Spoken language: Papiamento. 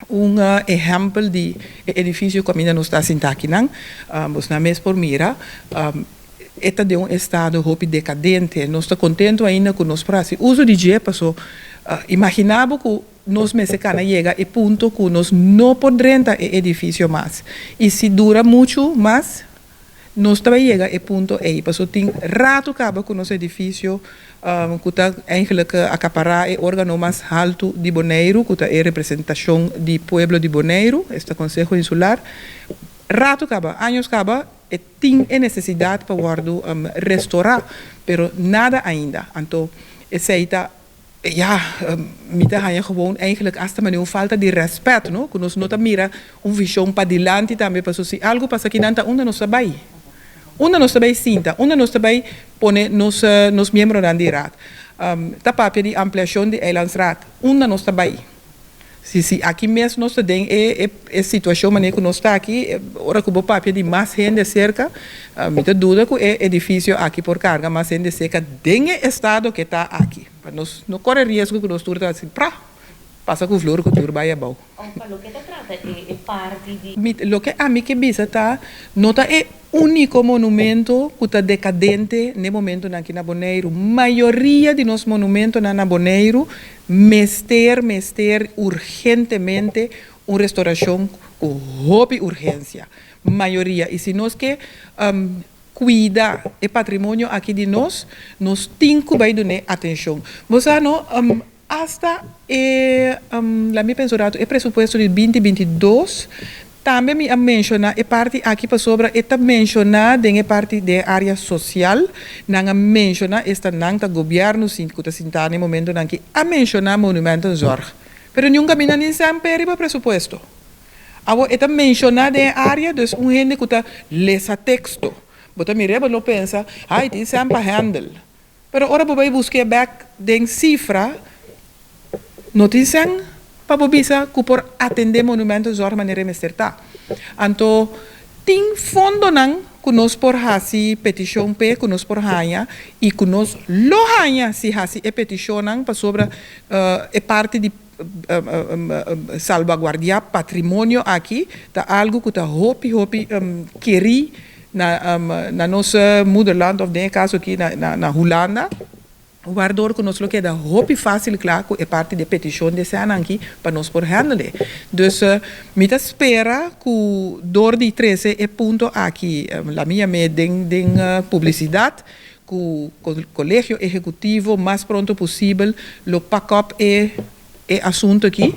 Un ehèmpel di edifisio kaminda nos ta sintá akinan, boso mes por mira, e ta den un estado hopi dekadente. Nos ta kontentu ainda ku nos por hasi uso di dje, paso imaginá bo ku nos mester kana yega e punto ku nos no por drenta e edifisio mas. I si dura muchu mas, nos tambe yega e punto ei. Paso tin ratu kaba ku nos edifisio, ku ta eigenlijk akapará e órgano mas haltu di Boneiru, ku ta e representashon di pueblo di Boneiru, esta Konseho Insular. Ratu kaba, años kaba, e tin e nesesidat pa wòrdu restourá, pero nada ainda. Anto, esei ta, ja, mi ta haña gewoon eigenlijk hasta manera un falta di rèspèt, no? Ku nos no ta mira un vishon padilanti tambe, paso si algu pasa akinan, ta unda nos ta bai? Unda nos ta bai sinta? Unda nos ta bai pone nos miembronan di raad? Ta papia di ampliashon di Eilandsraad. Unda nos ta bai? Si aki mes nos ta den e situashon manera ku nos ta aki, ora ku bo papia di mas hende serka, mi ta duda ku e edifisio aki por karga mas hende serka den e estado ku ta aki. Pa nos no kore riesgo ku nos tur ta asina, pra, pasa ku vloer ku tur bai abou. Pa loke ta trata e parti di Loke ami ke bisa ta, no ta e úniko monumento ku ta dekadente na e momentonan aki na Boneiru. Mayoria di nos monumentonan na Boneiru mester urgentemente un restourashon ku hopi urgensia. Mayoria. I si nos ke kuida e patrimonio aki di nos, nos tin ku bai duna atenshon. Bo sa no, hasta e, laga mi pensa ratu, e presupuesto di 2022, tambe mi a menshoná e parti aki pasobra e ta menshoná den e parti di área sosial, nan a menshoná, esta nan ta gobièrnu sin ku ta sintá na momentonan ku a menshoná monumentenzorg. Pero nunka mi ni semper riba presupuesto. Awo e ta menshoná den área, dus un hende ku ta lesa teksto. Bo ta mira, bo lo pensa, ai, tin semper handle. Pero ora bo bai buska bèk den sifra, no tin sèn pa bo bisa ku por atendé monumentenzorg manera mester ta. Anto, tin fondonan ku nos por hasi petishon pe, ku nos por haña, i ku nos lo haña si hasi e petishonnan pasobra e parti di salvaguardiá patrimonio aki, ta algu ku ta hopi, hopi kerí na nos moederland, òf den kaso aki na Hulanda, waardoor ku nos lo keda hopi fásil kla ku e parti di petishon di sèn aki pa nos por handle. Dus mi ta spera ku dor di trese e punto aki, laga mi yam'é den publisidat, ku kolegio ehekutivo mas pronto posibel lo pak op e asuntu aki.